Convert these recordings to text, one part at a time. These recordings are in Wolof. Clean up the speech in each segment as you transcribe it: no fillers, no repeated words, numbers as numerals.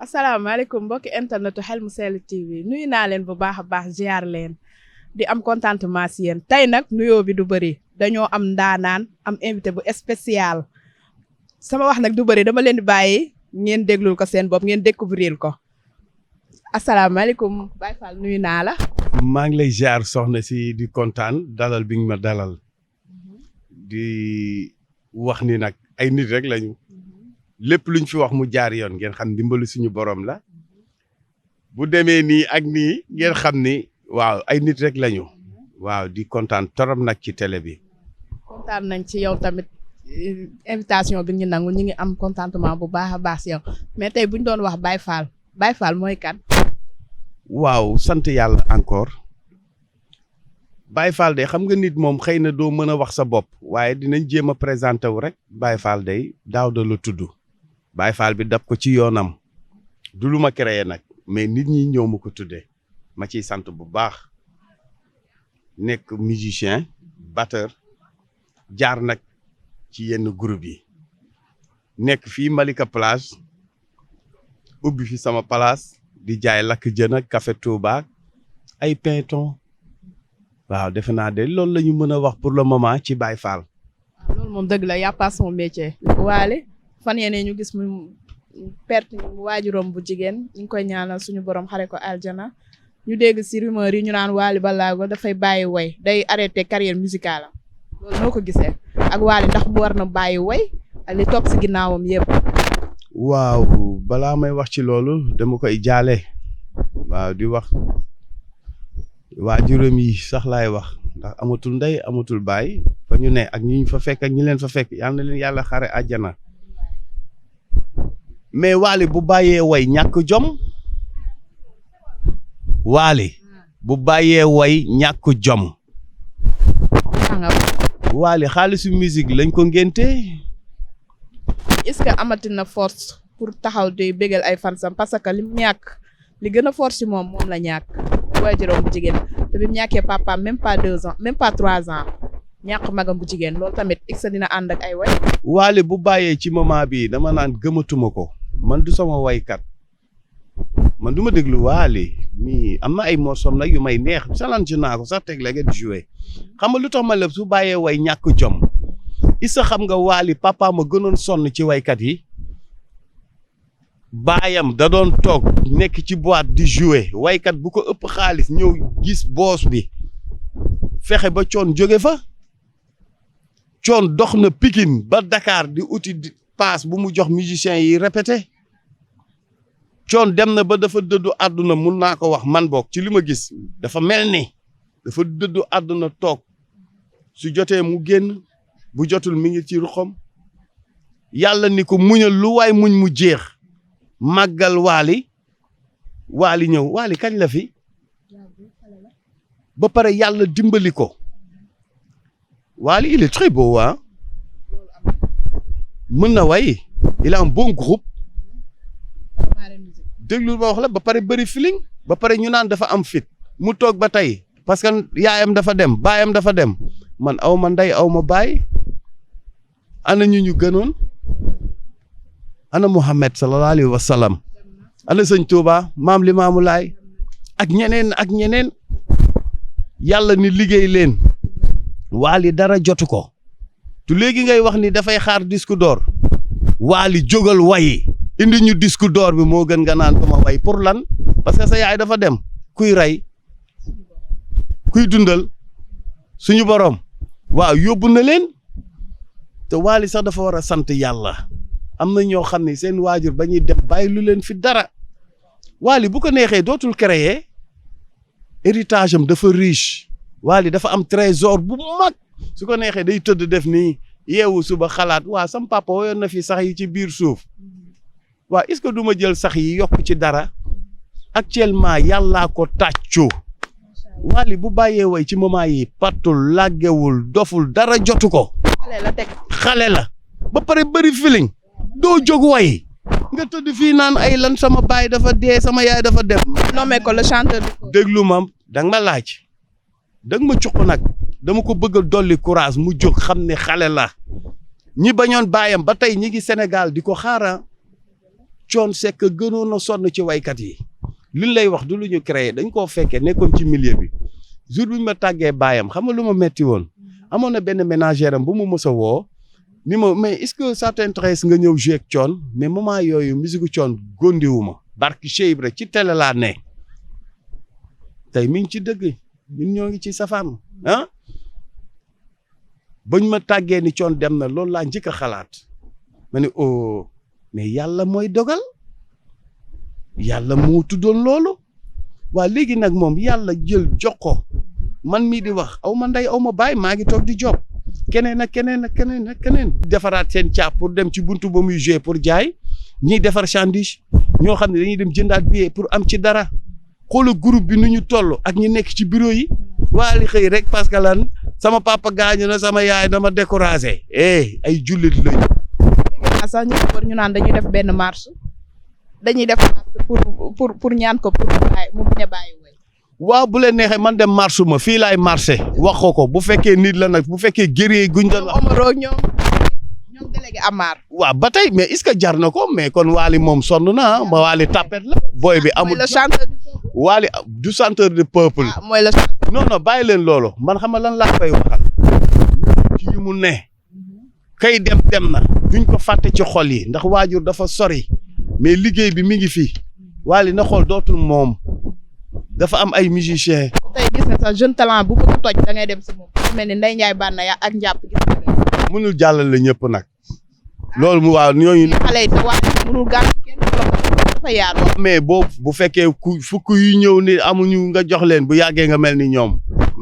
asalaamaaleykum mbokki internetu Xel mu Sell TV nuyu naa leen bu baax a baax ziar leen di am contentement si yéen tey nag nuyoo bi du bëri dañoo am ndaanaan am invité bu spécial sama wax nag du bëri dama leen di bàyyi ngeen déglul ko seen bopp ngeen découvrir ko asalaamaaleykum Baye Fall nuyu naa la. maa ngi lay ziar soxna si di kontaan dalal bi nga ma dalal di wax ni nag ay nit rek lañu. lépp luñ fi wax mu jaar yoon ngeen xam dimbalu suñu borom la bu demee nii ak nii ngeen xam ni waaw ay nit rek lañu waaw di kontaan torop nag ci télé bi. kontaan nañ ci yow tamit invitation bi ñu nangu ñu ngi am contentement bu baax a baax si yow mais tey bu ñu doon wax Baye Fall mooy kan. waaw sant yàlla encore Baye Fall de xam nga nit moom xëy na doo mën a wax sa bopp waaye dinañ jéem a présenté wu rek Baye Fall day daaw da la tudd. Baye Fall bi dab ko ci yoonam du lu ma créé nag mais nit ñi ñëw ma ko tuddee ma ciy sant bu baax nekk musicien batteur jaar nag ci yenn groupe yi nekk fii Malika Plage ubbi fi sama place di jaay lakk jën ak café Touba ay pinton waaw defe naa de loolu la ñu mën a wax pour le moment ci Baye Fall. loolu moom dëgg la y a pas son métier. Wally fan yéene ñu gis mu perte waajuram bu jigéen ñu ngi koy ñaanal suñu borom xare ko aljana ñu dégg si rumeur yi ñu naan Wally Ballago dafay bàyyi woy day arrêté carrière musicale am loolu noo ko gisee ak Wally ndax mu war na bàyyi woy ak li topp si ginnaawam yëpp. waaw balaa may wax ci loolu dama koy jaale waaw di wax waajuram yi sax laay wax ndax amatul ndey amatul baay fa ñu ne ak ñi ñu fa fekk ak ñi leen fa fekk yal na leen yàlla xare àjjana. mais Wally bu bàyyee way ñàkk jom Wally bu bàyyee way ñàkk jom Wally xaalisu musique lañ ko ngénte est-ce que amati na force pour taxaw di bégal ay fansam parce que lim ñàkk li gën a force ci moom la ñàkk waajuram bu jigéen te bi mu ñàkkee papa même pas 2 ans même pas 3 ans ñàkk magam bu jigéen loolu tamit est-ce que dina ànd ak ay way. Wally bu bàyyee ci moment bi dama naan gëmatuma ko man du sama waykat man du ma déglu Wally mi am na ay morsom nag yu may neex challenge naa ko sax teg la nga di jouer xam nga lu tax ma lépp su bàyyee way ñàkk jom isa xam nga Wally papa ma gënoon sonn ci waykat yi baayam da doon toog nekk ci boîte di jouer waykat bu ko ëpp xaalis ñëw gis boos bi fexe ba coon jóge fa coon dox na Pikine ba Dakar di uti paas bu mu jox musiciens yi répété coon dem na ba dafa dëddu àdduna mun naa ko wax man boog ci li ma gis dafa mel ni dafa dëddu àdduna toog su jotee mu génn bu jotul mi ngi ci ruxam yàlla ni ko muñal lu waay muñ mu jeex màggal Wally ñëw Wally kañ la fi ba pare yàlla dimbali ko Wally il est très beau hein mën na way il a un bon groupe déglu ma wax la ba pare bëri feeling ba pare ñu naan dafa am fit mu toog ba tey parce que yaayam dafa dem baayam dafa dem man aw ma ndey aw ma baay ana ñu gënoon ana Muhammad sallallahu alayhi wa sallam ana sëñ Touba maam Limaamu Laay ak ñeneen yàlla ni liggéey leen Wally dara jotu ko tu léegi ngay wax ni dafay xaar disque d'or Wally jógal wayi indi ñu disque d'or bi moo gën nga naan ko ma way pour lan parce que sa yaay dafa dem kuy rey kuy dundal suñu borom waaw yóbbu na leen te Wally sax dafa war a sant yàlla am na ñoo xam ne seen waajur ba ñuy dem bàyyi lu leen fi dara Wally bu ko neexee dootul créer héritage am dafa riche Wally dafa am trésor bu mag su ko neexee day tëdd def nii yeewu suba xalaat waa sam papa woyoon na fi sax yi ci biir suuf waa est-ce que du ma jël sax yi yokk ci dara actuellement yàllaa ko tàccu Wally bu bàyyee way ci moment yi pattul làggewul doful dara jotu ko xale la ba pare bëri feeling doo jóg way nga tëdd fii naan ay lan sama baay dafa dee sama yaay dafa dem nommé ko le chanteur déglu ma danga ma laaj danga ma cuq nag dama ko bëgg a dolli courage mu jóg xam ne xale la ñi bañoon baayam ba tey ñi ngi Sénégal di ko xaara Thione Seck gënoon a sonn ci waykat yi liñ lay wax du lu ñu créé dañ koo fekkee nekkoon ci milieu bi jour bi ñu ma tàggee baayam xam nga lu ma metti woon amoon na benn ménagère am bu mu mës a woo ni ma mais est-ce que ça t'intéresse nga ñëw jouer ak Thione mais moment yooyu musique Thione góndiwu ma barki Cheikh Ibra ci télé laa ne tey mi ngi ci dëgg ñun ñoo ngi ci safaan ah bañ ma tàggee ni Thione dem na loolu laa njëkk a xalaat ma ne oh mais yàlla mooy dogal yàlla moo tuddoon loolu waa léegi nag moom yàlla jël jox ko man mii di wax aw ma ndey aw ma baay maa ngi toog di job keneen ak keneen ak keneen ak keneen defaraat seen caap pour dem ci buntu ba muy jouer pour jaay ñiy defar sandwich ñoo xam ne dañuy dem jëndaat billet pour am ci dara xoolal groupe bi nu ñu toll ak ñi nekk ci bureau yi waa li xëy rek parce que lan sama papa gaañu na sama yaay dama découragé ay jullit lañu. sax ñu war ñu naan dañuy def benn marche dañuy def marche pour ñaan ko pour mu bañ a bàyyi woy. waaw bu leen neexee man dem marche ma fii laay marché wax ko bu fekkee nit la nag bu fekkee guerrier guñ doon wax. Omaro ñoom délégué Amar. waaw ba tey mais est-ce que jar na ko mais kon Wally moom sonn na ba Wally tapet la booy bi amul. mooy le chanteur du peuple. Wally du chanteur du peuple. mooy le chanteur. non bàyyi leen loolu man xam nga lan laa koy waxal. ci mu ne. kay dem na duñ ko fàtte ci xol yi ndax waajur dafa sori mais liggéey bi mi ngi fi Wally na xool dootul moom dafa am ay musiciens. tey gis nga sax jeune talent bu bëgg a toj da ngay dem si moom ku mel ni Ndeye Ndiaye Banna ya ak njàpp gis nga. mënul jàllale ñëpp nag. loolu mu waaw ñooñu. xale yi te Wally mënul gàtt kenn dafa yaatu. mais bu fekkee fukk yu ñëw ni amuñu nga jox leen bu yàggee nga mel ni ñoom.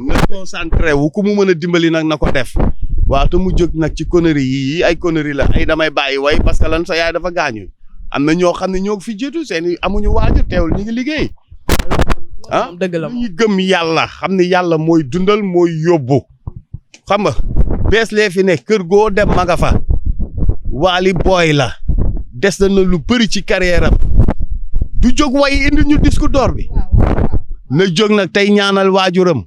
nga concentré wu ku mu mën a dimbali nag na ko def. waaw te mu jóg nag ci conneries yi ay conneries la ay damay bàyyi way parce que lan sa yaay dafa gaañu am na ñoo xam ne ñoo fi jiitu seen amuñu waajur teewul ñu ngi liggéey. dëgg la ñu gëm yàlla xam ne yàlla mooy dundal mooy yóbbu. xam nga bees lee fi ne kër goo dem ma nga fa. Wally booy la des na lu bëri ci carrière am du jóg way indi ñu disque d'or bi. na jóg nag tey ñaanal waajuram